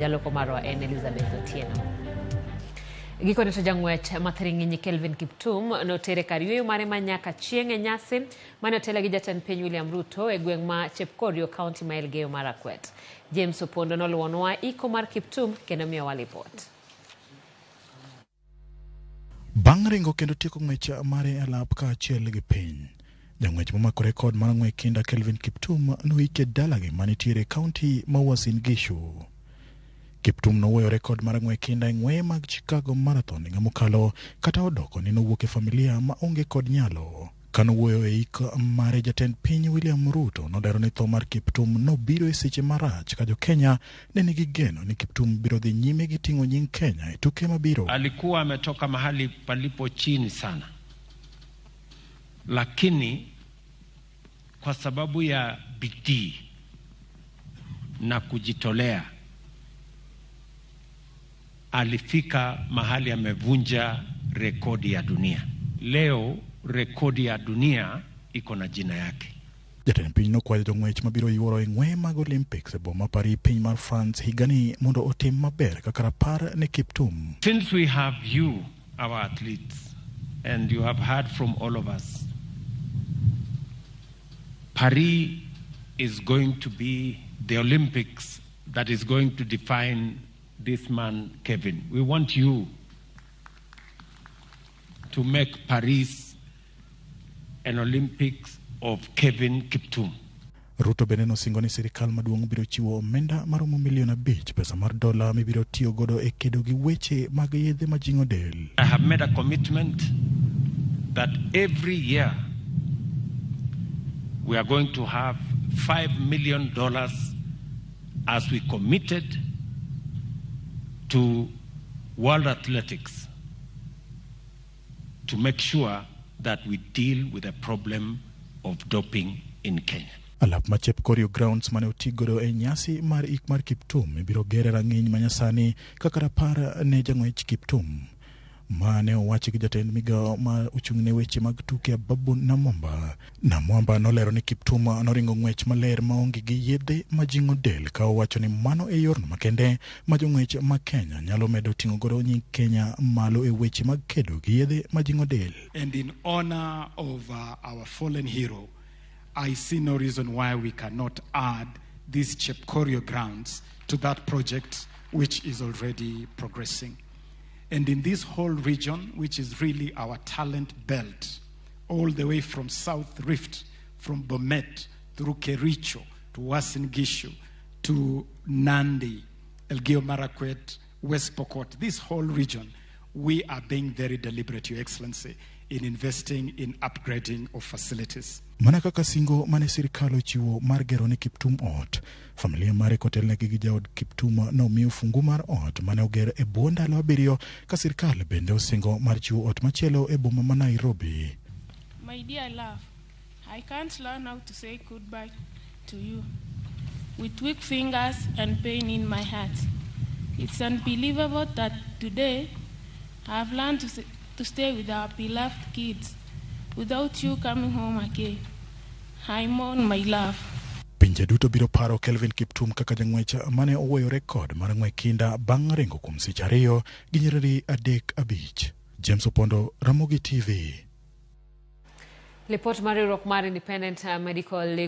Jaloko marwa en Elizabeth Otieno. Gikone to jang'wech mathiring'inyi Kelvin Kiptum notere kar yueyo mare ma nyaka chieng' e nyasi mane otele gi jatend piny William Ruto e gweng' ma Chepkorio, kaunti ma Elgeyo Marakwet. James Opondo noluwonwa iko mar Kiptum kendo miyowa lipot. Bang' ringo kendo tieko ng'wech mare e alap kaachiel gi piny, jang'wech momako rekod mar ng'we kinda Kelvin Kiptum noike dalagi manitiere e kaunti ma Uasin Gishu. Kiptum noweyo rekod mar ng'we kinda e ng'weye mag Chicago Marathon higa mokalo kata odoko ni nowuok e familia ma onge kod nyalo. Kanowuoyo e ik mare jatend piny William Ruto nolero ni tho mar Kiptum nobiro e seche marach ka jo-Kenya ne nigi geno ni Kiptum biro dhi nyime gi ting'o nying Kenya e tuke mabiro. Alikuwa ametoka mahali palipo chini sana, lakini kwa sababu ya bidii na kujitolea alifika mahali amevunja rekodi ya dunia. Leo rekodi ya dunia iko na jina yake. Jatend piny nokwayo jong'wech mabiro yuoro e ng'weye mag Olympics e boma Paris piny mar France higani mondo otim maber kaka rapar ne Kiptum. Since we have you, our athletes, and you have heard from all of us, Paris is going to be the Olympics that is going to define this man, Kevin. We want you to make Paris an Olympics of Kevin Kiptum. Ruto bende nosingo ni sirikal maduong' biro chiwo omenda maromo milion 5 pesa mar dola mibiro tiyo godo e kedo gi weche mag yedhe majing'o del. I have made a commitment that every year we are going to have $5 million as we committed to World Athletics to make sure that we deal with the problem of doping in Kenya. Alap ma Chepkorio Grounds mane oti godo e nyasi mar ik mar Kiptum ibiro ger e rang'iny manyasani kaka rapar ne jang'wech Kiptum. Ma ne owachi gi jatend migawo ma ochung' ne weche mag tuke Ababu Namwamba. Namwamba nolero ni Kiptum noringo ng'wech maler maonge gi yedhe majing'o del ka owacho ni mano e yorno makende ma jong'wech ma Kenya nyalo medo ting'o godo nying Kenya malo e weche mag kedo gi yedhe majing'o del. And in honor of our fallen hero, I see no reason why we cannot add these Chepkorio grounds to that project, which is already progressing. And in this whole region, which is really our talent belt, all the way from South Rift, from Bomet through Kericho to Uasin Gishu to Nandi, Elgeyo Marakwet, West Pokot, this whole region, we are being very deliberate, Your Excellency, in investing in upgrading of facilities. Mana kaka singo mane sirikal ochiwo mar gero ne Kiptum ot, familia mare kotelnegi gi jaod Kiptum nomiyo ofungu mar ot mane oger e bwo ndalo 7 ka sirikal bende osingo mar chiwo ot machielo e boma ma Nairobi. My dear love, I can't learn how to say goodbye to you. With weak fingers and pain in my heart. It's unbelievable that today I've learned to stay with our beloved kids without you coming home again. I mourn my love. Pinje duto biro paro Kelvin Kiptum kaka jang'wech mane oweyo rekod mar ng'we kinda bang' ringo kuom seche 2 gi nyiriri 35. James Opondo, Ramogi TV. Lipot mar riwruok mar Independent Medical Legal